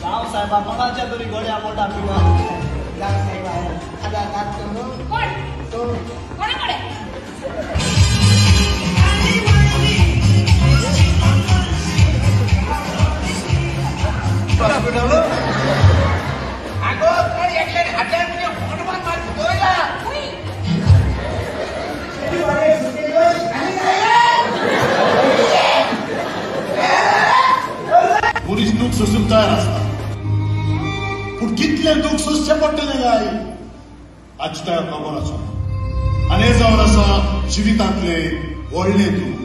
जाव साहेबा कोणाच्या तरी गड्या मोठा पिवा. जाव साहेबा आता लागतो. कोण कोणाकडे? मनीस दूख सोसूंक तयार आसता, पूण कितलें दूख सोंसचें पडटलें काय हाची ताका खबर आसा. आनी हें जावन आसा जिवितांतलें व्हडलें दूख.